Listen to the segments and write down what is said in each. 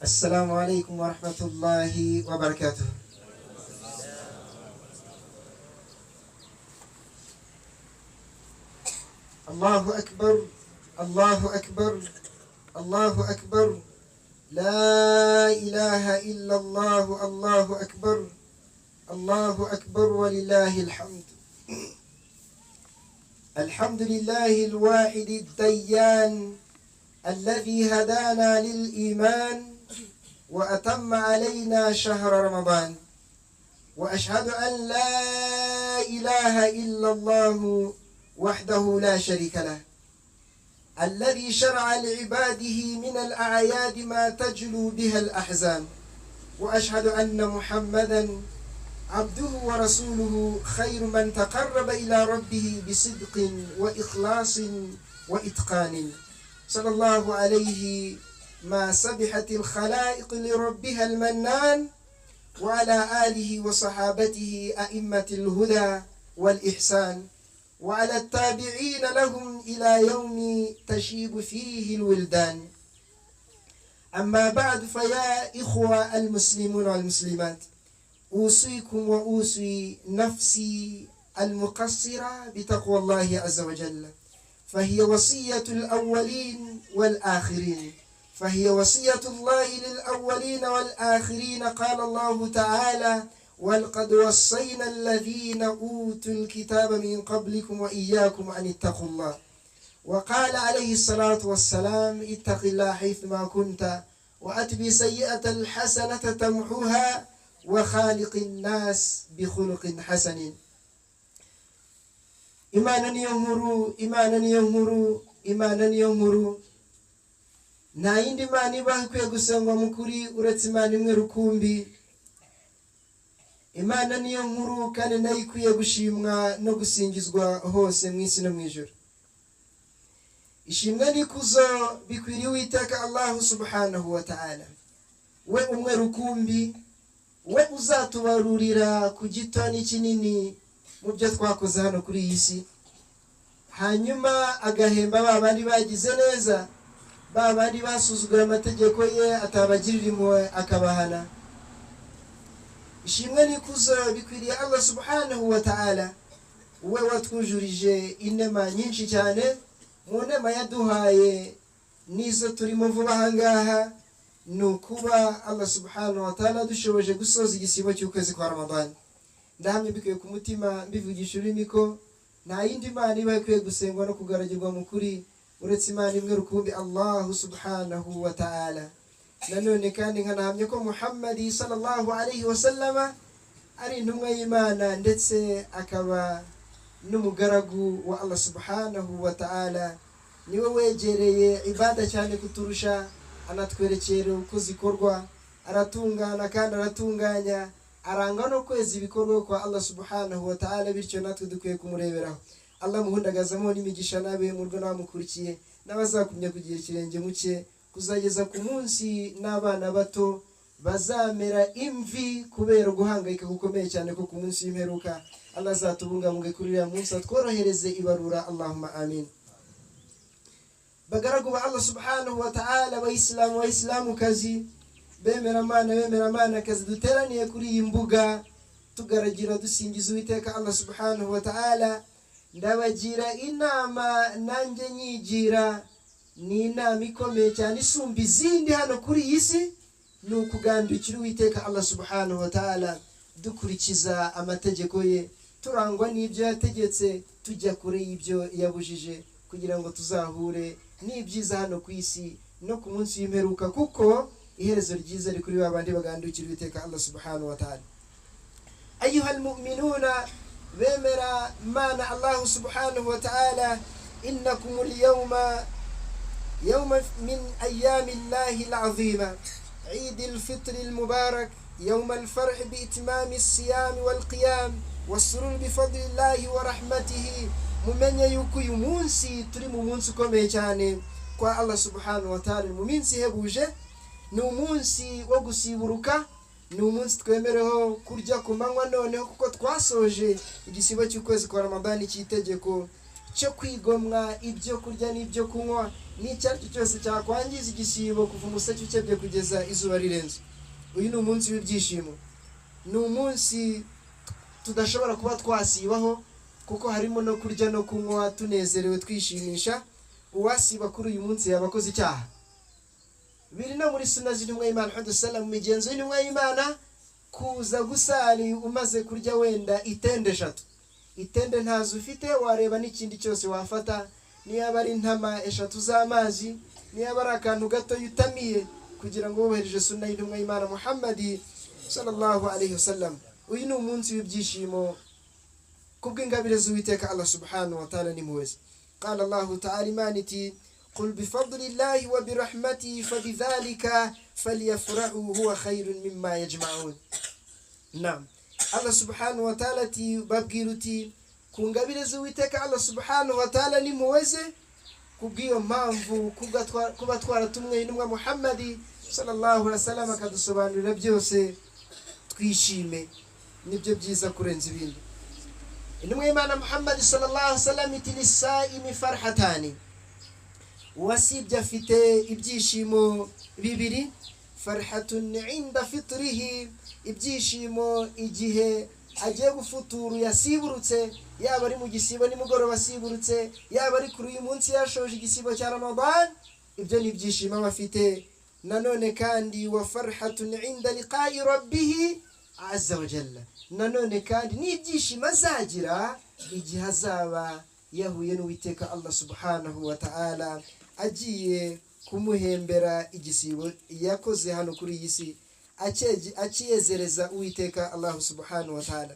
السلام عليكم ورحمة الله وبركاته. الله أكبر، الله أكبر، الله أكبر، لا إله إلا الله، الله أكبر، الله أكبر، ولله الحمد. الحمد لله الواحد الديان الذي هدانا للإيمان وأتم علينا شهر رمضان، وأشهد أن لا إله إلا الله وحده لا شريك له، الذي شرع لعباده من الأعياد ما تجلو بها الأحزان، وأشهد أن محمدا عبده ورسوله خير من تقرب إلى ربه بصدق وإخلاص وإتقان، صلى الله عليه ما سبحت الخلائق لربها المنان، وعلى آله وصحابته أئمة الهدى والإحسان، وعلى التابعين لهم إلى يوم تشيب فيه الولدان. أما بعد، فيا إخوة المسلمون والمسلمات، أوصيكم وأوصي نفسي المقصرة بتقوى الله عز وجل، فهي وصية الأولين والآخرين، فهي وصية الله للأولين والآخرين. قال الله تعالى: ولقد وصينا الذين أوتوا الكتاب من قبلكم وإياكم أن اتقوا الله. وقال عليه الصلاة والسلام: اتق الله حيثما كنت، وأتبع سيئة الحسنة تمحوها، وخالق الناس بخلق حسن. Imana niyo nkuru, Imana niyo nkuru, Imana niyo nkuru. Nta yindi Mana ibaho ikwiye gusengwa mu kuri uretse Imana imwe rukumbi. Imana niyo nkuru kandi nayo ikwiye gushimwa no gusingizwa hose mu isi no mu ijuru. Ishimwe n'ikuzo bikwiriye Uwiteka Allahu subhanahu wa ta'ala, we umwe rukumbi, we uzatubarurira ku gito n'ikinini mu byo twakoze hano kuri iyi si, hanyuma agahemba ba bandi bagize neza, ba bandi basuzugura amategeko ye atabagirira impuhwe akabahana. Ishimwe n'ikuzo bikwiriye Allah subhanahu wa ta'ala, we watwujurije inema nyinshi cyane. Mu nema yaduhaye n'izo turimo vuba aha ngaha ni ukuba Allah subhanahu wa ta'ala dushoboje gusoza igisibo cy'ukwezi kwa Ramadani. Ndahamya mbikuye ku mutima, mbivugisha ururimi ko nta yindi Mana iba ikwiye gusengwa no kugaragirwa mu kuri uretse Imana imwe rukumbi, Allahu subhanahu wa ta'ala. Nanone kandi nkanahamya ko Muhammadi sallallahu alayhi wa sallama ari intumwa y'Imana ndetse akaba n'umugaragu wa Allah subhanahu wa ta'ala. Niwe wegereye ibada cyane kuturusha, anatwerekera uko zikorwa, aratungana kandi aratunganya, arangwa no kweza ibikorwa kwa Allah subhanahu wa ta'ala, bityo natwe dukwiye kumureberaho. Allah muhundagazamo n'imigisha n'abe mu rugo n'abamukurikiye n'abazakumya kugira ikirenge mu cye kuzageza ku munsi n'abana bato bazamera imvi kubera guhangayika gukomeye cyane ko ku munsi w'imperuka. Allah azatubungabunge kuri uriya munsi, atworohereze ibarura. Allahumma amin. Bagaragu ba Allah subhanahu wa ta'ala, abayisilamu abayisilamukazi, bemeramana bemeramana-kazi, duteraniye kuri iyi mbuga tugaragira dusingiza Uwiteka Allah subhanahu wa ta'ala, ndabagira inama nanjye nyigira. Ni inama ikomeye cyane isumba izindi hano kuri iyi si, ni ukugandukira Uwiteka Allah subhanahu wa ta'ala, dukurikiza amategeko ye, turangwa n'ibyo yategetse, tujya kure y'ibyo yabujije, kugira ngo tuzahure n'ibyiza hano ku isi no ku munsi w'imperuka, kuko iherezo ryiza riri kuri ba bandi bagandukira Uwiteka Allah subhanahu wa ta'ala. Ayuha almu'minuna, bemera Mana Allahu subhanahu wa ta'ala, innakum al-yawma yawma min ayami Allahi al-azima, عيد الفطر المبارك، يوم الفرح بإتمام الصيام والقيام والسرور بفضل الله ورحمته. Mumenye yuko uyu munsi turi mu munsi ukomeye cyane kwa Allah subhanahu wa ta'ala, mu minsi ihebuje. Ni umunsi wo gusiburuka, ni umunsi twemereho kurya ku manywa noneho, kuko twasoje igisibo cy'ukwezi kwa Ramadani cy'itegeko cyo kwigomwa ibyo kurya n'ibyo kunywa. N'icyo ari cyo cyose cyakwangiza igisibo kuva umuseke ukebye kugeza izuba rirenze. Uyu ni umunsi w'ibyishimo, ni umunsi tudashobora kuba twasibaho, kuko harimo no kurya no kunywa tunezerewe twishimisha. Uwasiba kuri uyu munsi yaba akoze icyaha. Biri no muri suna z'intumwa y'Imana Muhammad sallam, mu migenzo y'intumwa y'Imana, kuza gusali umaze kurya wenda itende eshatu. Itende ntazo ufite, wareba n'ikindi cyose wafata, niba ari intama eshatu z'amazi, niba ari akantu gato yutamiye, kugira ngo wubahirije suna y'intumwa y'Imana Muhammad sallallahu alayhi wasallam. Uyu ni umunsi w'ibyishimo kubw'ingabire z'Uwiteka Allah subhanahu wa ta'ala n'impuhwe ze. Qala Allahu ta'ala, Imana iti: "Qul bifadlillahi wa birahmatihi fabidhalika falyafrahu huwa khayrun mimma yajma'un." Naam, Allah subhanahu wa ta'ala ati: "Babwira uti ku ngabire z'Uwiteka Allah subhanahu wa ta'ala n'impuhwe ze, kubw'iyo mpamvu kuba twaratumwe intumwa Muhammad sallallahu alaihi wasallam akadusobanurira byose, twishime, nibyo byiza kurenza ibindi." Intumwa y'Imana Muhammad sallallahu alaihi wasallam iti: "Lisaimi farhatani", uwasibye afite ibyishimo bibiri. "Farhatun inda fitrihi", ibyishimo igihe agiye gufutura yasiburutse, yaba ari mu gisibo nimugoroba asiburutse, yaba ari kuri uyu munsi yashoje igisibo cya Ramadan, ibyo ni ibyishimo aba afite. Nanone kandi "wa farhatun inda liqa'i rabbihi azza wa jalla", nanone kandi n'ibyishimo azagira igihe azaba yahuye n'Uwiteka Allah subhanahu wa ta'ala, agiye kumuhembera igisibo yakoze hano kuri iyi si, akiyezereza Uwiteka Allah subhanahu wa ta'ala.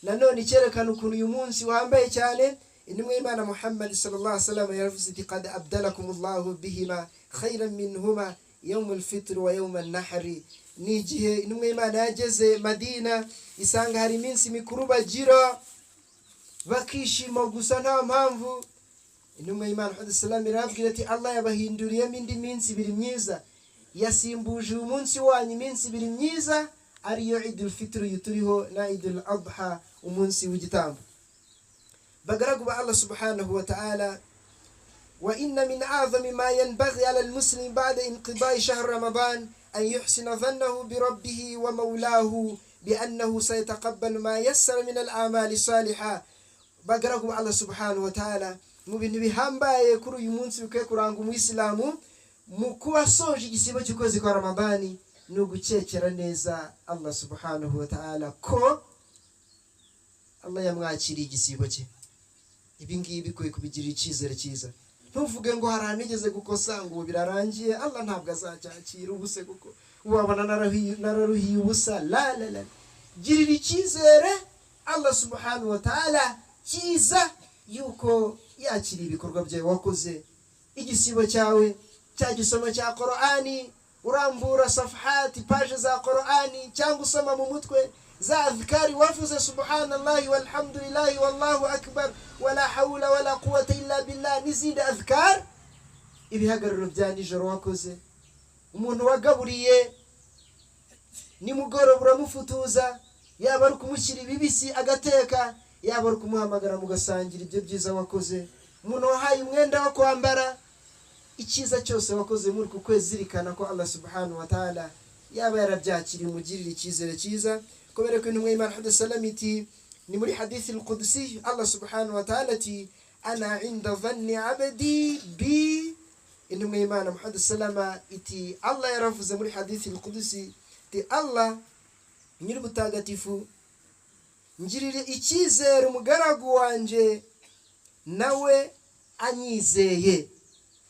Nanone icyerekana ukuntu uyu munsi wambaye cyane, intumwa y'Imana Muhammad sallallahu alaihi wasallam yaravuze iti: "Qad abdalakumullahu bihima khayran minhuma yawm al-fitr wa yawm an-nahri." Ni igihe intumwa y'Imana yageze Madina, isanga hari iminsi mikuru bagira bakishima gusa nta mpamvu. Intumwa y'Imana Muhammad sallam irababwira ati: "Allah yabahinduriyemo indi minsi ibiri myiza, yasimbuje uyu munsi wanyu iminsi ibiri myiza, ariyo Idul Fitr uyu turiho na Idul Adha, umunsi w'igitambo." Bagaragu ba Allah subhanahu wa ta'ala, wa inna min a'zami ma yanbaghi ala al-muslim ba'da inqida'i shahr Ramadan an yuhsina dhannahu bi rabbih wa mawlahu bi annahu sayataqabbalu ma yassara min al-a'mali salihah. Bagaragu ba Allah subhanahu wa ta'ala, mu bintu bihambaye kuri uyu munsi bikwiye kuranga umuyisilamu mu kuba asoje igisibo cy'ukwezi kwa Ramadani, ni ugukekera neza Allah subhanahu wa ta'ala ko Allah yamwakiriye igisibo cye. Ibi ngibi bikwiye kubigirira icyizere cyiza. Ntuvuge ngo hari ahantu nigeze gukosa, ngo ubu birarangiye, Allah ntabwo azacyakira, ubuse kuko wabona nararuhiye ubusa. La la la, girira icyizere Allah subhanahu wa ta'ala cyiza yuko yakiriye ibikorwa byawe wakoze, igisibo cyawe, cya gisomo cya Qur'ani urambura safhati, page za Qur'ani, cyangwa usoma mu mutwe za adhkari wavuze: "Subhanallahi walhamdulillahi wallahu akbar wala hawla wala quwwata illa billah", n'izindi adhkar, ibihagararo bya nijoro wakoze, umuntu wagaburiye nimugoroba uramufutuza, yaba ari ukumushyira ibibisi agateka, yaba ari ukumuhamagara mugasangira, ibyo byiza wakoze, umuntu wahaye umwenda wo kwambara, icyiza cyose wakoze muri uku kwezi, zirikana ko Allah subhanahu wa ta'ala yaba yarabyakiriye, umugirira icyizere cyiza. Kubera ko intumwa y'Imana Muhammad sallam iti, ni muri hadithi al-Qudsi, Allah subhanahu wa ta'ala ati: "Ana inda dhanni abdi bi." Intumwa y'Imana Muhammad sallama iti Allah yaravuze muri hadithi al-Qudsi iti: "Allah nyir'ubutagatifu, ngirire icyizere umugaragu wanjye nawe anyizeye."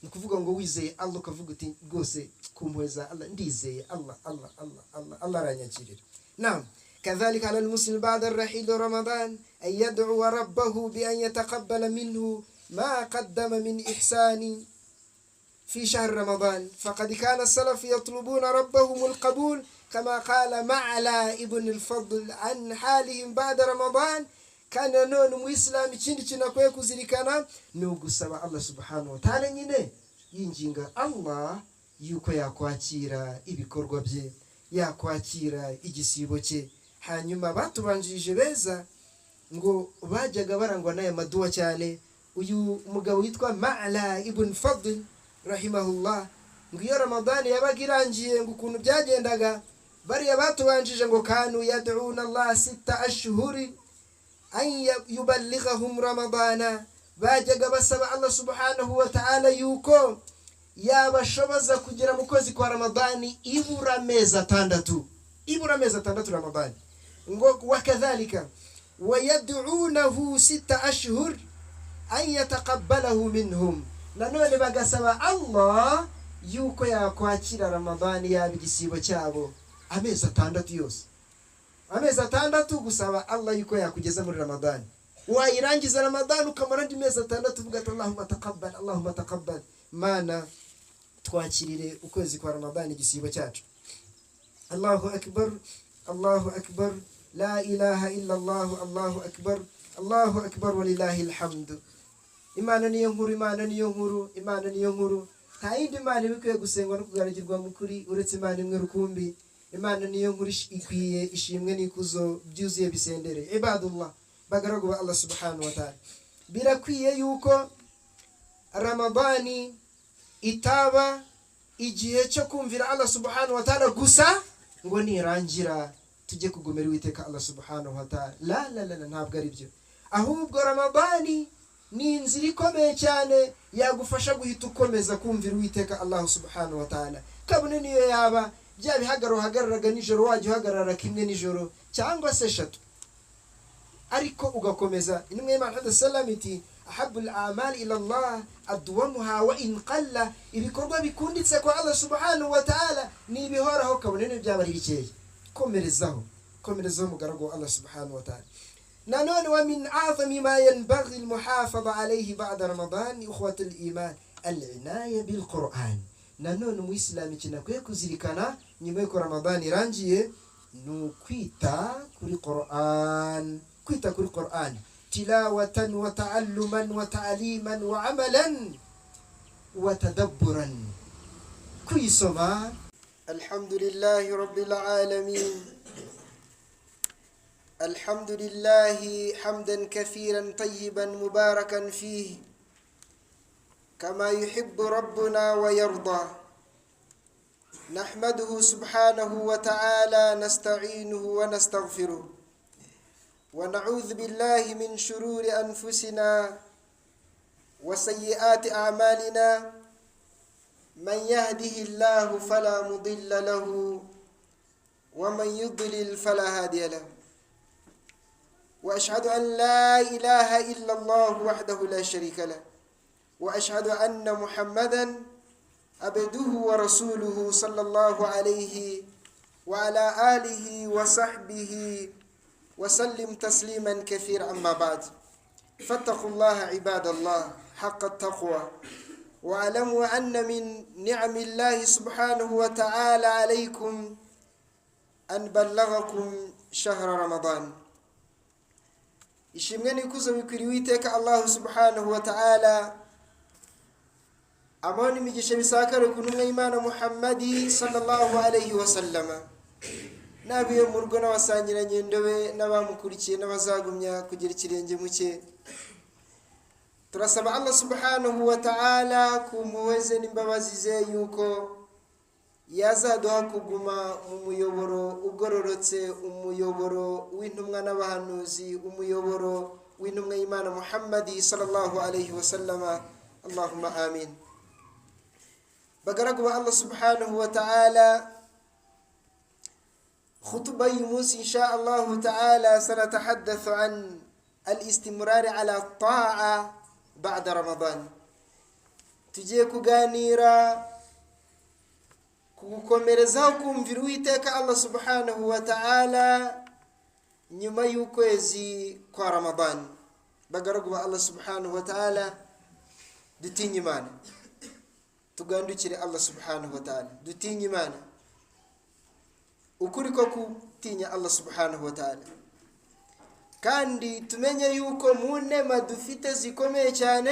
Ni ukuvuga ngo wizeye Allah, ukavuga uti: "Rwose ku mpuhwe za Allah ndizeye Allah, Allah, Allah, Allah, Allah aranyakirira." Naam, كذلك على المسلم بعد الرحيل رمضان أن يدعو ربه بأن يتقبل منه ما قدم من إحسان في شهر رمضان، فقد كان السلف يطلبون ربهم القبول، كما قال معلى ابن الفضل عن حالهم بعد رمضان. Kandi nanone umuyisilamu ikindi kintu akwiye kuzirikana ni ugusaba Allah subhanahu wa ta'ala nyine, yinginga Allah yuko yakwakira ibikorwa bye, yakwakira igisibo cye. Hanyuma batubanjirije beza ngo bajyaga barangwa n'aya maduwa cyane. Uyu mugabo witwa Ma'la ibn Fadl rahimahullah, ngo iyo Ramadani yabaga irangiye, ngo ukuntu byagendaga, bariya batubanjije ngo kanu yad'una Allah sita ashhuri an yuballighahum Ramadana, bajyaga basaba Allah subhanahu wa ta'ala yuko yabashoboza kugera mu kwezi kwa Ramadani ibura amezi 6, ibura amezi 6 Ramadani. Ngo wakadhalika wayad'unahu sita ashhur an yataqabbalahu minhum, nanone bagasaba Allah yuko yakwakira Ramadani yaba igisibo cyabo amezi 6 yose, amezi 6 gusaba Allah yuko yakugeza muri Ramadani. Wayirangiza Ramadani ukamara andi mezi 6 uvuga ati Allahumma taqabbal, Allahumma taqabbal, mana twakirire ukwezi kwa Ramadani igisibo cyacu. Allahu akbar, Allahu akbar, la ilaha illa Allah, Allahu akbar, Allahu akbar walillahi alhamdu. Imana niyo nkuru, Imana niyo nkuru, Imana niyo nkuru. Nta yindi Mana ibikwiye gusengwa no kugaragirwa mu kuri uretse Imana imwe rukumbi. Imana niyo nkuru ikwiye ishimwe n'ikuzo byuzuye bisendere. Ibadullah, bagaragu ba Allah subhanahu wa ta'ala, birakwiye yuko Ramadani itaba igihe cyo kumvira Allah subhanahu wa ta'ala gusa, ngo nirangira tujye kugomera Uwiteka Allah subhanahu wa ta'ala. La la la, ntabwo ari byo. Ahubwo Ramadani ni inzira ikomeye cyane yagufasha guhita ukomeza kumvira Uwiteka Allah subhanahu wa ta'ala. Kabone niyo yaba bya bihagaro uhagararaga nijoro, wajya uhagarara kimwe nijoro cyangwa se 3, ariko ugakomeza. Intumwa y'Imana Muhammad sallallahu iti ahabbul a'mal ila Allah adwamuha wa in qalla, ibikorwa bikunditse kwa Allah subhanahu wa ta'ala ni ibihoraho kabone niyo byaba ari bikeya. Komerezaho, komerezaho mugaragu wa Allah subhanahu wa ta'ala. Nanone wa min a'zami ma yanbaghi al-muhafadha alayhi ba'da Ramadan, ikhwat al-iman, al-inaya bil Qur'an. Nanone umuyisilamu ikintu akwiye kuzirikana nyuma y'uko Ramadan irangiye ni ukwita kuri Qur'an, kwita kuri Qur'an tilawatan wa ta'alluman wa ta'liman wa amalan wa tadabburan, kuyisoma. Alhamdulillahi rabbil alamin, alhamdulillahi hamdan kathiran tayyiban mubarakan fihi kama yuhibbu rabbuna wa yarda. Nahmaduhu subhanahu wa ta'ala, nasta'inuhu wa nastaghfiruh wa na'udhu billahi min shururi anfusina wa sayyiati a'malina. Man yahdihillahu fala mudilla lahu wa man yudlil fala hadiya lahu. Wa ashhadu an la ilaha illa Allah wahdahu la sharika lahu wa ashhadu anna Muhammadan abduhu wa rasuluhu sallallahu alayhi wa ala alihi wa sahbihi wa sallim tasliman kathira. Amma ba'd, fattaqullaha ibadallah haqqa taqwa, wa alamu anna min ni'amillahi subhanahu wa ta'ala alaykum an ballaghakum shahra Ramadan. Ishimwe n'ikuzo bikwiriye Uwiteka Allah subhanahu wa ta'ala, amahoro n'imigisha bisakare ku ntumwa y'Imana Muhammadi sallallahu alayhi wa sallama, n'abiyo mu rugo n'abasangirangendo be n'abamukurikiye n'abazagumya kugira ikirenge mu cye. Turasaba Allah subhanahu wa ta'ala ku mpuhwe ze n'imbabazi ze yuko yazaduha kuguma mu muyoboro ugororotse, umuyoboro w'intumwa n'abahanuzi, umuyoboro w'intumwa y'Imana Muhammadi sallallahu alayhi wa sallama. Allahumma amin. Bagaragu ba Allah subhanahu wa ta'ala, khutuba y'uyu munsi insha Allah ta'ala sanatahaddathu an al-istimrar ala ta'a ba'da Ramadan. Tugiye kuganira kugukomerezaho kumvira Uwiteka Allah subhanahu wa ta'ala nyuma y'ukwezi kwa Ramadan. Bagaragu ba Allah subhanahu wa ta'ala, dutinye Imana, tugandukire Allah subhanahu wa ta'ala, dutinye Imana, ukuri ko gutinya Allah subhanahu wa ta'ala. Kandi tumenye yuko mu nema dufite zikomeye cyane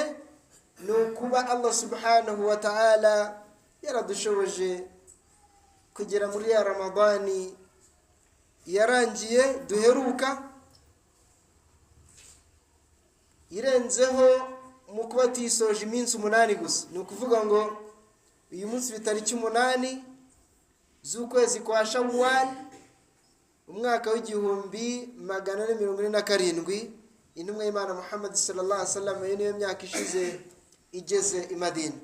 ni ukuba Allah subhanahu wa ta'ala yaradushoboje kugera muri ya Ramadani yarangiye duheruka, irenzeho Mu kuba tuyisoje iminsi 8 gusa, ni ukuvuga ngo uyu munsi bitariki 8 z'ukwezi kwa Shawwal, umwaka w'1447, intumwa y'Imana Muhammad sallallahu alaihi wasallam, iyo niyo myaka ishize igeze i Madina.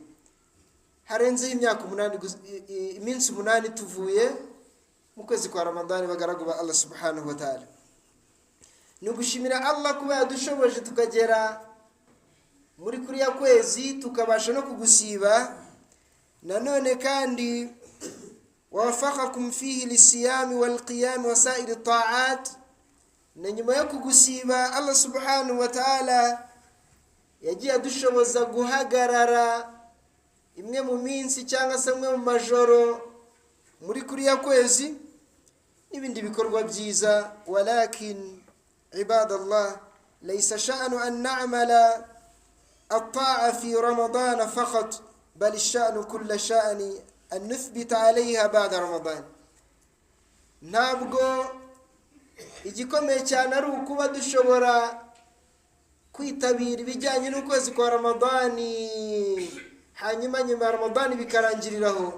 Harenzeho imyaka 8, iminsi 8 tuvuye mu kwezi kwa Ramadani. Bagaragu ba Allah subhanahu wa ta'ala, ni ugushimira Allah kuba yadushoboje tukagera muri kuriya kwezi, tukabasha no kugusiba nanone. Kandi wafakakum fihi lisiyami walqiyami wasairi taat, na nyuma yo kugusiba Allah subhanahu wa ta'ala yagiye adushoboza guhagarara imwe mu minsi cyangwa se amwe mu majoro muri kuriya kwezi n'ibindi bikorwa byiza. Walakin ibadallah, laysa sha'nu an na'mala الطاعة في رمضان فقط، بل الشأن كل شأن أن نثبت عليها بعد رمضان. Ntabwo igikomeye cyane ari ukuba dushobora kwitabira ibijyanye n'ukwezi kwa Ramadani, hanyuma nyuma ya Ramadani bikarangiriraho.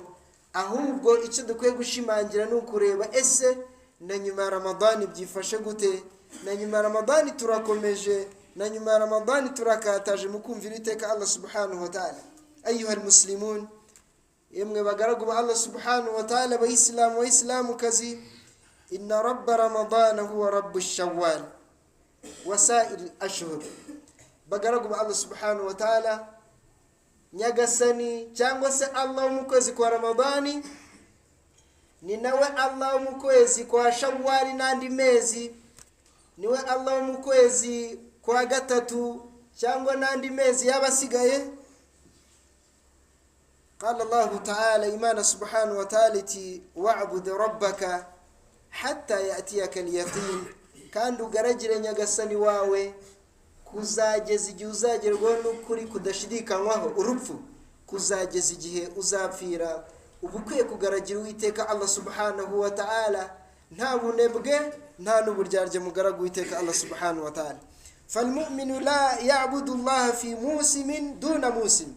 Ahubwo icyo dukwiye gushimangira ni ukureba: ese na nyuma ya Ramadani byifashe gute? Na nyuma ya Ramadani turakomeje? Na nyuma ya Ramadani turakataje mu kumvira iteka Allah subhanahu wa ta'ala? Ayuha almuslimun, yemwe bagaragu ba Allah subhanahu wa ta'ala, abayisilamu, abayisilamukazi, inna rabba ramadana huwa rabbu shawwal wasairi ashhur. Bagaragu ba Allah subhanahu wa ta'ala, Nyagasani cyangwa se Allah wo mu kwezi kwa Ramadani ni nawe Allah wo mu kwezi kwa Shawwali n'andi mezi, niwe Allah wo mu kwezi kwa gatatu cyangwa n'andi mezi yaba asigaye. Qala Allahu ta'ala, Imana subhanahu wa ta'ala iti: wa'bud rabbaka hatta ya'tiyaka al-yaqin, kandi ugaragire Nyagasani wawe kuzageza igihe uzagerwaho n'ukuri kudashidikanywaho, urupfu, kuzageza igihe uzapfira. Uba ukwiye kugaragira Uwiteka Allah subhanahu wa ta'ala nta bunebwe, nta n'uburyarya, mugaragu Uwiteka Allah subhanahu wa ta'ala. Falmuminu la yabudu llaha fi musimin duna musim.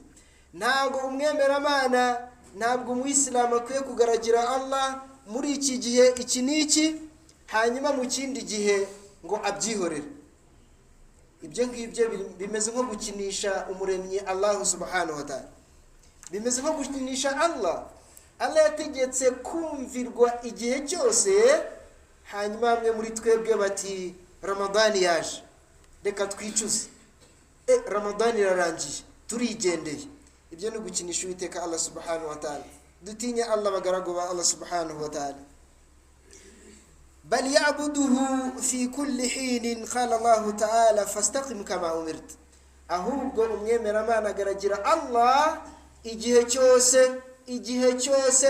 Ntabwo umwemeramana, ntabwo umuyisilamu akwiye kugaragira Allah muri iki gihe iki n'iki, hanyuma mu kindi gihe ngo abyihorere. Ibyo ngibyo bimeze nko gukinisha Umuremyi Allahu subhanahu wa ta'ala, bimeze nko gukinisha Allah. Allah yategetse kumvirwa igihe cyose, hanyuma bamwe muri twebwe bati: "Ramadani yaje, reka twicuze, Ramadani irarangiye, turigendeye." Ibyo ni ugukinisha Uwiteka Allah subhanahu wa ta'ala. Dutinye Allah, bagaragu ba Allah subhanahu wa ta'ala. Bal yabuduhu fi kulli hinin. Qala Allahu ta'ala: fastaqim kama umirt. Ahubwo umwemeramana agaragira Allah igihe cyose, igihe cyose.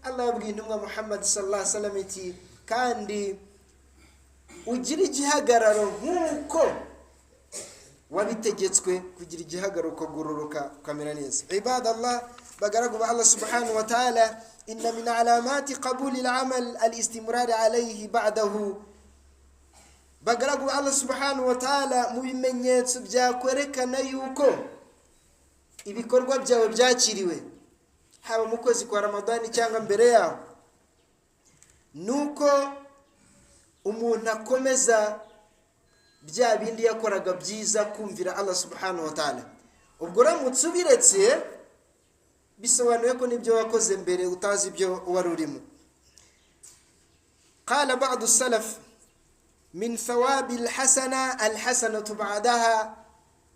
Allah yabwiye intumwa Muhammad sallallahu alaihi wasallam iti: kandi ugire igihagararo nk'uko wabitegetswe kugira igihagararo, ukagororoka, ukamera neza. Ibadallah, bagaragu ba Allah subhanahu wa ta'ala, inna min alamati qabuli al-amal al-istimrar alayhi ba'dahu. Bagaragu ba Allah subhanahu wa ta'ala, mu bimenyetso byakwerekana yuko ibikorwa byawe byakiriwe, haba mu kwezi kwa Ramadani cyangwa mbere yaho, nuko umuntu akomeza bya bindi yakoraga byiza, kumvira Allah subhanahu wa ta'ala. Ubwo uramutse ubiretse, bisobanuye ko n'ibyo wakoze mbere utazi ibyo wari urimo. Qala ba'du salaf: min thawabi alhasana alhasanatu ba'daha.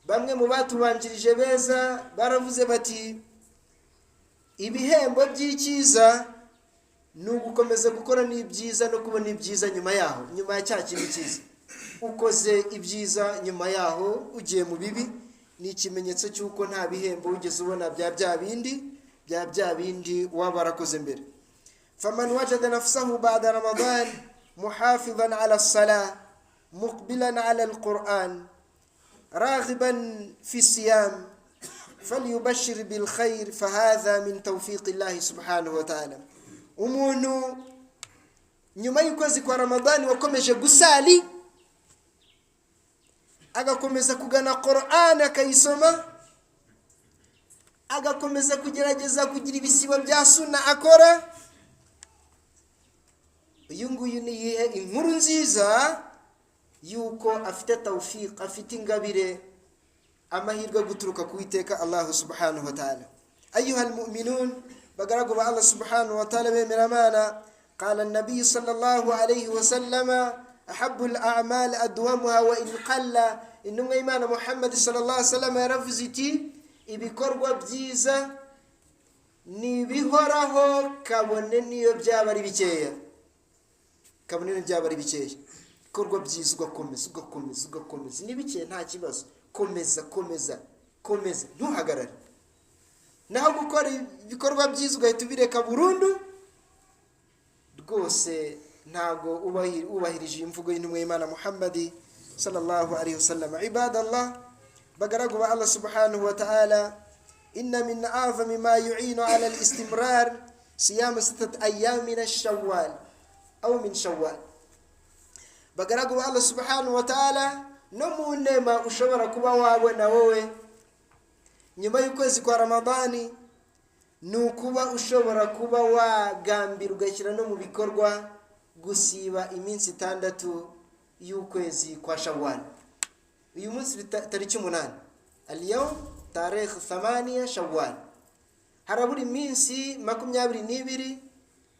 Bamwe mu batubanjirije beza baravuze bati: ibihembo by'icyiza ni ugukomeza gukora n'ibyiza no kubona ibyiza nyuma yaho, nyuma ya cya kintu cyiza. Ukoze ibyiza, nyuma yaho ugiye mu bibi, ni ikimenyetso cy'uko nta bihembo wigeze ubona bya bya bindi waba warakoze mbere. Faman wajada nafsahu ba'da Ramadan muhafidhan ala salah, muqbilan ala alquran, raghiban fi siyam, falyubashir bilkhair, fahadha min tawfiqi llahi subhanahu wa ta'ala. Umuntu nyuma y'ukwezi kwa Ramadani wakomeje gusali, agakomeza kugana Qur'an akayisoma, agakomeza kugerageza kugira ibisibo bya sunna akora, uyu nguyu ni iyihe inkuru nziza yuko afite tawfiq, afite ingabire, amahirwe guturuka ku Uwiteka Allah subhanahu wa ta'ala. Ayuha almu'minun, bagaragu ba Allah subhanahu wa ta'ala bemeramana, qala an-nabiy sallallahu alayhi wa sallama ahabbu al-a'mal adwamuha wa in qalla. Intumwa y'Imana Muhammad sallallahu alayhi wa sallam yaravuze iti ibikorwa byiza ni bihoraho kabone niyo byaba ari bikeya, kabone niyo byaba ari bikeya. Ibikorwa byiza ugakomeza ugakomeza ugakomeza, ni bikeya nta kibazo, komeza komeza komeza, ntuhagarare. Naho gukora ibikorwa byiza ugahita ubireka burundu, rwose ntago ubahirije imvugo y'intumwa y'Imana Muhammad sallallahu alayhi wasallam. Ibadallah, bagaragu ba Allah subhanahu wa ta'ala, inna min a'zami ma yu'inu ala al-istimrar siyam sittati ayyam min ash-shawwal aw min shawwal. Bagaragu ba Allah subhanahu wa ta'ala, no mu nema ushobora kuba wabona wowe nyuma y'ukwezi kwa Ramadani ni ukuba ushobora kuba wagambira ugashyira no mu bikorwa gusiba iminsi 6 y'ukwezi kwa Shawwal. Uyu munsi tariki 8, al-yawm tarikh 8 Shawwal, harabura iminsi 22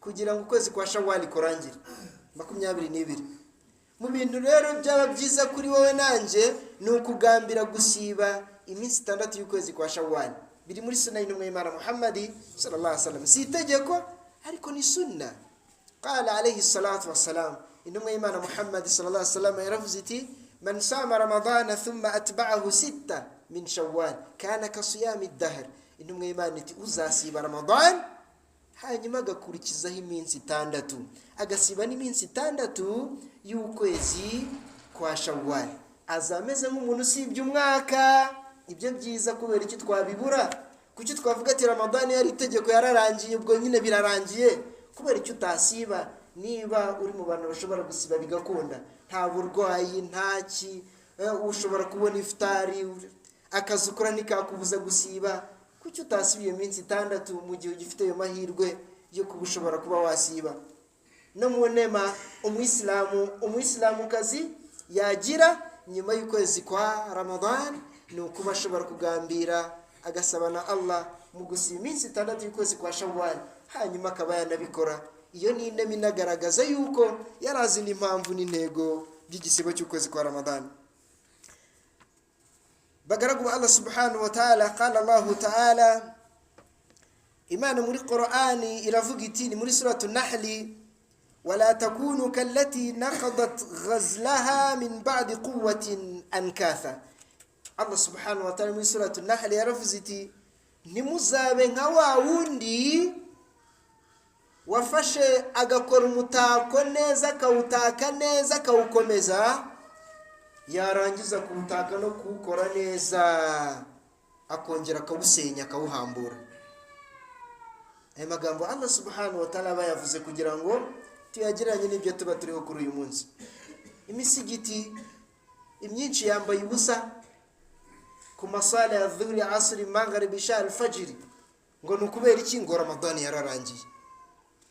kugira ngo ukwezi kwa Shawwal kurangire, 22. Mu bintu rero byaba byiza kuri wowe nanje ni ukugambira gusiba iminsi 6 y'ukwezi kwa Shawwal. Biri muri sunna y'intumwa y'Imana Muhammad sallallahu alaihi wasallam. Si itegeko ariko ni sunna. Qala alayhi salatu wassalam, intumwa y'Imana Muhammad sallallahu alaihi wasallam yaravuze iti man sama ramadana thumma atba'ahu 6 min Shawwal kana ka siyami ad-dahr. Intumwa y'Imana iti uzasiba Ramadan hanyuma agakurikizaho iminsi 6, agasiba n'iminsi 6 y'ukwezi kwa Shawwal, azameze nk'umuntu usibye umwaka. Ibyo byiza kubera iki twabibura? Kuki twavuga ati Ramadani yari itegeko yararangiye, ubwo nyine birarangiye? Kubera iki utasiba? Niba uri mu bantu bashobora gusiba bigakunda, nta burwayi, nta ki, ushobora kubona iftari, akazi ukora ntikakubuza gusiba, kuki utasiba iyo minsi 6 mu gihe ugifite ayo mahirwe yo kuba ushobora kuba wasiba? No mu nema umuyisilamu, umuyisilamukazi yagira nyuma y'ukwezi kwa Ramadan ni ukuba ashobora kugambira agasaba na Allah mu gusiba iminsi 6 y'ukwezi kwa Shawwal, hanyuma akaba yanabikora. Iyo ni inema inagaragaza yuko yarazi n'impamvu n'intego by'igisibo cy'ukwezi kwa Ramadan. Bagaragu ba Allah subhanahu wa ta'ala, qala Allahu ta'ala, Imana muri Qur'ani iravuga iti ni muri suratu Nahli, wala takunu kallati naqadat ghazlaha min ba'di quwwatin ankatha. Allah subhanahu wa ta'ala muri suratu Nahl yaravuze iti ntimuzabe nka wa wundi wafashe agakora umutako neza, akawutaka neza, akawukomeza, yarangiza kuwutaka no kuwukora neza akongera akawusenya akawuhambura. Aya magambo Allah subhanahu wa ta'ala bayavuze kugira ngo tuyagereranye n'ibyo tuba turiho kuri uyu munsi. Imisigiti imyinshi yambaye ubusa ku masala ya dhuhri, asri, maghrib, isha, alfajiri, ngo ni ukubera iki? Ngo Ramadani yararangiye.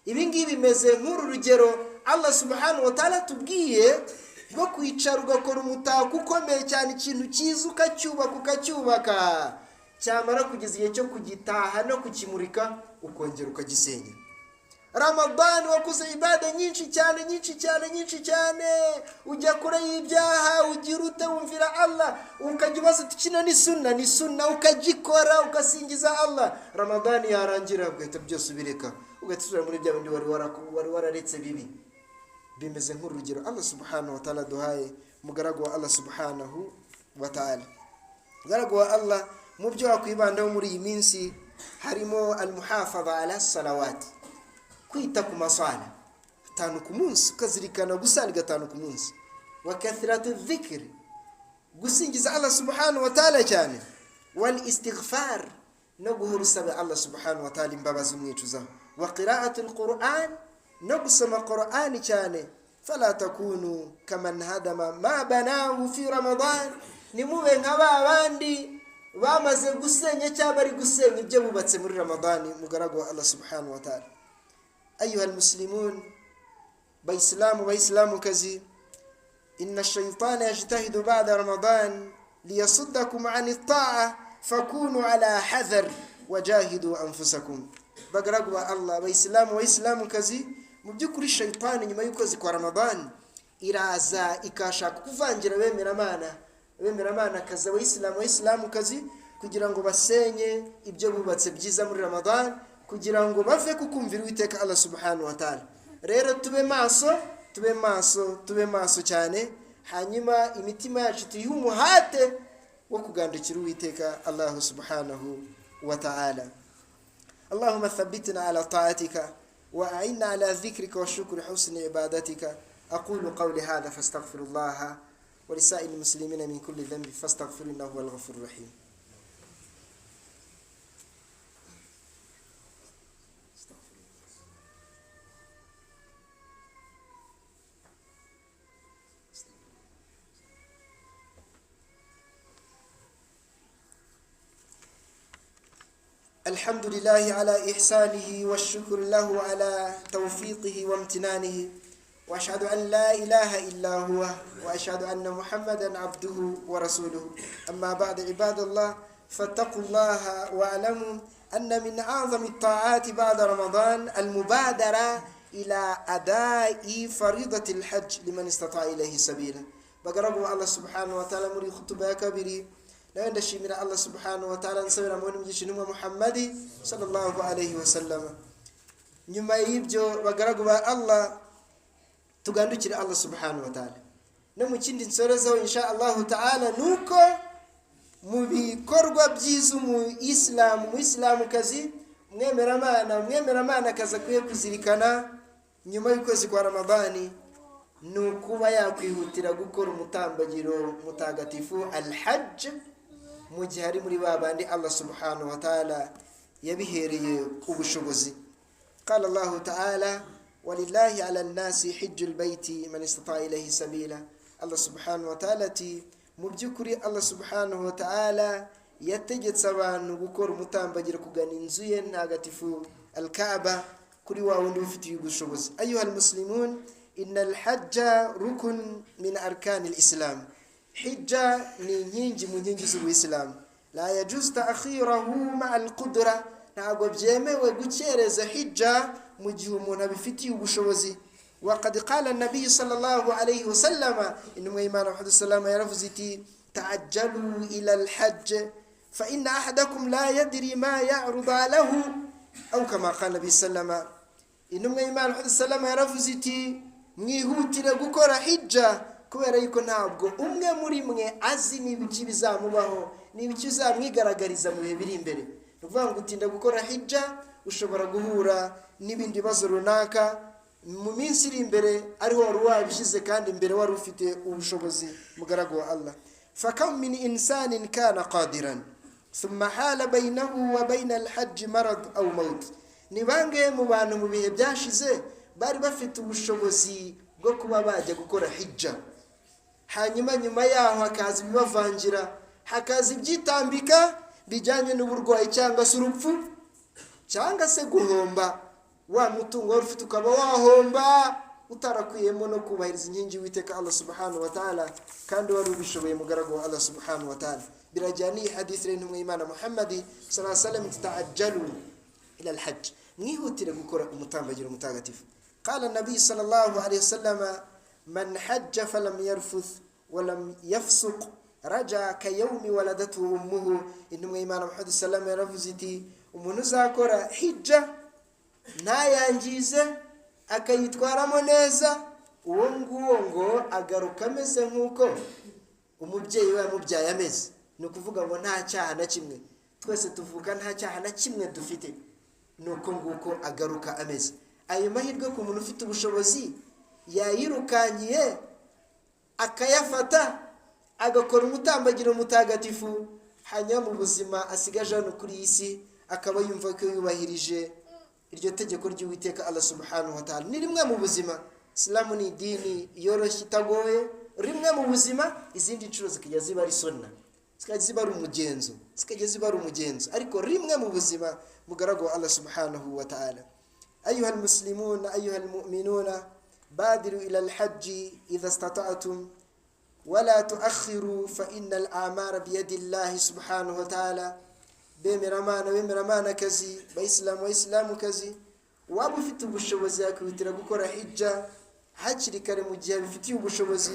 Ibi ngibi bimeze nk'uru rugero Allah subhanahu wa ta'ala tubwiye rwo kwicara ugakora umutako ukomeye cyane, ikintu cyiza ukacyubaka ukacyubaka, cyamara kugeza igihe cyo kugitaha no kukimurika ukongera ukagisenya. Ramadan wakoze ibada nyinshi cyane nyinshi cyane nyinshi cyane, ujya kure y'ibyaha, ugira ute, wumvira Allah, ukajya ubaza uti kino ni sunna, ni sunna, ukagikora ugasingiza Allah. Ramadan yarangira ugahita byose ubireka, ugahita usubira muri bya bindi wari wararetse bibi. Bimeze nk'urugero Allah subhanahu wa ta'ala duhaye mugaragu wa Allah subhanahu wa ta'ala. Mugaragu wa Allah, mu byo wakwibandaho muri iyi minsi harimo al-muhafadha ala salawat, kwita ku masala 5 ku munsi, ukazirikana gusali 5 ku munsi, wa kathratu dhikr, gusingiza Allah subhanahu wa ta'ala cyane, wal istighfar, no guhora usaba Allah subhanahu wa ta'ala imbabazi umwicuzaho, wa qira'atu al-Qur'an, no gusoma Qur'ani cyane. Fala takunu kaman hadama ma banahu fi Ramadan, Ntimube nka ba bandi bamaze gusenya cyangwa bari gusenya ibyo bubatse muri Ramadani. Mugaragu wa Allah subhanahu wa ta'ala, ayuha almuslimun, bayisilamu bayisilamukazi, inna shaytana yajtahidu ba'da Ramadan liyasuddakum an at-ta'a fakunu ala hadhar wajahidu anfusakum. Bagaragu ba Allah, bayisilamu bayisilamukazi, mu by'ukuri shaytani nyuma y'ukwezi kwa Ramadan iraza ikashaka kuvangira bemeramana bemeramana kazi, abayisilamu abayisilamukazi, kugira ngo basenye ibyo bubatse byiza muri Ramadan, kugira ngo bave kukumvira Uwiteka Allah subhanahu wa ta'ala. Rero tube maso, tube maso, tube maso cyane, hanyuma imitima yacu tuyihe umuhate wo kugandukira Uwiteka Allah subhanahu wa ta'ala. اللهم ثبتنا على طاعتك وأعنا على ذكرك وشكر حسن عبادتك. أقول قولي هذا فاستغفر الله ولسائر المسلمين من كل ذنب فاستغفر إنه هو الغفور الرحيم. الحمد لله على إحسانه والشكر له على توفيقه وامتنانه، وأشهد أن لا إله إلا هو، وأشهد أن محمدا عبده ورسوله. أما بعد، عباد الله، فاتقوا الله واعلموا أن من أعظم الطاعات بعد رمضان المبادرة إلى أداء فريضة الحج لمن استطاع إليه سبيلا. Bagaragu Allah subhanahu wa ta'ala, muri khutuba ya kabiri nawe ndashimira Allah subhanahu wa ta'ala, nsabira mu mugisha intumwa Muhammadi sallallahu alayhi wa sallam. Nyuma y'ibyo, bagaragu ba Allah, tugandukire Allah subhanahu wa ta'ala. No mu kindi nsorezaho insha Allahu ta'ala, nuko mu bikorwa byiza umuyisilamu umuyisilamukazi, umwemeramana umwemeramana kazi akwiye kuzirikana nyuma y'ukwezi kwa Ramadani ni ukuba yakwihutira gukora umutambagiro mutagatifu al-hajj, mu gihe ari muri ba bandi Allah subhanahu wa ta'ala yabihereye ubushobozi. قال الله تعالى: ولله على الناس حج البيت من استطاع إليه سبيلا. Allah subhanahu wa ta'ala ati mu by'ukuri Allah subhanahu wa ta'ala yategetse abantu gukora umutambagiro kugana inzu ye ntagatifu al-Kaaba kuri wa wundi ufitiye ubushobozi. أيها المسلمون، إن الحج ركن من أركان الإسلام. Hijja ni inkingi mu nkingi z'ubuyisilamu. لا يجوز تأخيره مع القدرة. Ntabwo byemewe gukereza hijja mu gihe umuntu abifitiye ubushobozi. وقد قال النبي صلى الله عليه وسلم، intumwa y'Imana Muhammad sallam yaravuze iti: تعجلوا إلى الحج فإن أحدكم لا يدري ما يعرض له، أو كما قال النبي صلى. Intumwa y'Imana Muhammad sallam yaravuze iti: mwihutire gukora hijja, kubera yuko ntabwo umwe muri mwe azi n'ibiki bizamubaho, n'ibiki bizamwigaragariza mu bihe biri imbere. Ni ukuvuga ngo gutinda gukora hijja ushobora guhura n'ibindi bibazo runaka mu minsi iri imbere ariho wari wabishyize kandi imbere wari ufite ubushobozi. Mugaragu wa Allah, فكم من إنسان كان قادرا ثم حال بينه وبين الحج مرض أو موت. Ni bangahe mu bantu mu bihe byashize bari bafite ubushobozi bwo kuba bajya gukora hijja, hanyuma nyuma yaho hakaza ibibavangira, hakaza ibyitambika bijyanye n'uburwayi cyangwa se urupfu cyangwa se guhomba wa mutungo wari ufite, ukaba wahomba utarakuyemo no kubahiriza inkingi y'Uwiteka Allah subhanahu wa ta'ala kandi wari ubishoboye? Mugaragu wa Allah subhanahu wa ta'ala, birajyana n'iyi hadith rero, intumwa y'Imana Muhammadi sallallahu alaihi wasallam: تعجلوا إلى الحج، mwihutire gukora umutambagiro mutagatifu. قال النبي صلى الله عليه وسلم: من حج فلم يرفث ولم يفسق رجع كيوم ولدته أمه. Intumwa y'Imana Muhammad sallam yaravuze iti: umuntu uzakora hijja ntayangize, akayitwaramo neza, uwo nguwo ngo agaruka ameze nk'uko umubyeyi we yamubyaye ameze. Ni ukuvuga ngo nta cyaha na kimwe, twese tuvuga nta cyaha na kimwe dufite, ni uko nguko agaruka ameze. Ayo mahirwe ku muntu ufite ubushobozi yayirukankiye akayafata, agakora umutambagiro mutagatifu, hanyuma mu buzima asigaje hano kuri iyi si akaba yumva ko yubahirije iryo tegeko ry'Uwiteka Allah subhanahu wa ta'ala. Ni rimwe mu buzima. Isilamu ni idini yoroshye itagoye. rimwe mu buzima, izindi nshuro zikajya ziba ari sunna, zikajya ziba ari umugenzo, zikajya ziba ari umugenzo, ariko rimwe mu buzima, mugaragu wa Allah subhanahu wa ta'ala. Ayuha almuslimuna, ayuha almu'minuna, badiru ila alhajji idha istata'tum wala tuakhiru fa inna al'amara biyadi llahi subhanahu wa ta'ala. Bemeramana, bemeramana kazi, bayisilamu, bayisilamu kazi, waba ufite ubushobozi yakwihutira gukora hijja hakiri kare mu gihe bifitiye ubushobozi,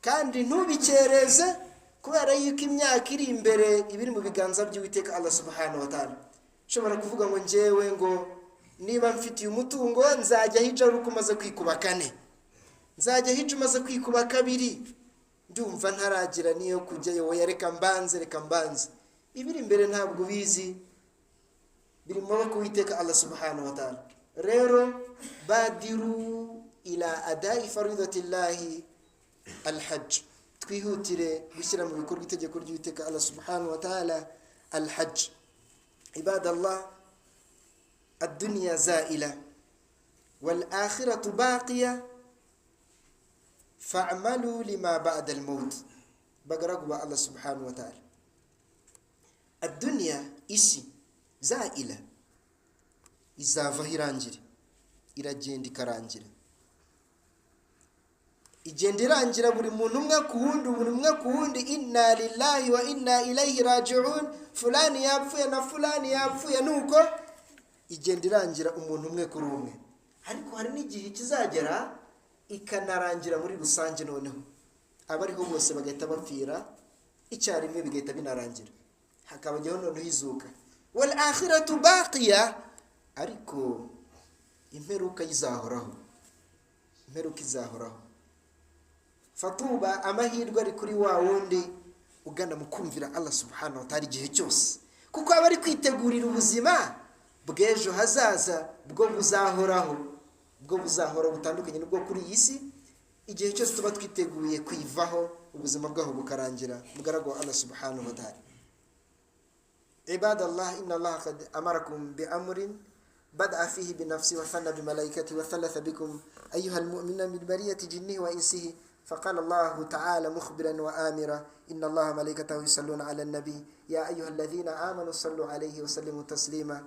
kandi ntubikereze kubera yuko imyaka iri imbere ibiri mu biganza by'Uwiteka Allah subhanahu wa ta'ala. Ushobora kuvuga ngo njyewe ngo niba mfitiye umutungo nzajya hijja ari uko umaze kwikuba 4, nzajya hijja umaze kwikuba 2, ndumva ntaragira niyo kujyayo, oya reka mbanze, reka mbanze. Ibiri imbere ntabwo ubizi, biri mu maboko y'Uwiteka Allah subhanahu wa ta'ala. Rero badiru ila adai faridatillahi alhajj, twihutire gushyira mu bikorwa itegeko ry'Uwiteka Allah subhanahu wa ta'ala alhajj. Ibadallah, ad-dunya za'ila wal akhiratu baqiya fa'malu lima ba'da al-maut. Bagaragu ba Allah subhanahu wa ta'ala, ad-dunya isi za'ila, izavaho irangire, iragenda ikarangira, igenda irangira, buri muntu umwe ku wundi, buri umwe ku wundi. Inna lillahi wa inna ilayhi raji'un, fulani yapfuye na fulani yapfuye, nuko igenda irangira umuntu umwe kuri umwe. Ariko hari n'igihe kizagera ikanarangira muri rusange, noneho abariho bose bagahita bapfira icyarimwe, bigahita binarangira, hakabajyaho noneho izuka. Wal akhiratu baqiya, ariko imperuka izahoraho, imperuka izahoraho. Fatuba, amahirwe ari kuri wa wundi ugana mu kumvira Allah subhanahu wa ta'ala igihe cyose, kuko aba ari kwitegurira ubuzima bw'ejo hazaza bwo buzahoraho, bwo buzahora butandukanye n'ubwo kuri iyi si. Igihe cyose tuba twiteguye kwivaho, ubuzima bwaho bukarangira. Mugaragu wa Allah subhanahu wa ta'ala. Ibadallah, inna Allah qad amarakum bi amrin بدأ فيه بنفسه وثنى بملائكته وثلث بكم أيها المؤمنون من برية جنه وإنسه، فقال الله تعالى مخبرا وآمرا: إن الله ملائكته يصلون على النبي يا أيها الذين آمنوا صلوا عليه وسلموا تسليما.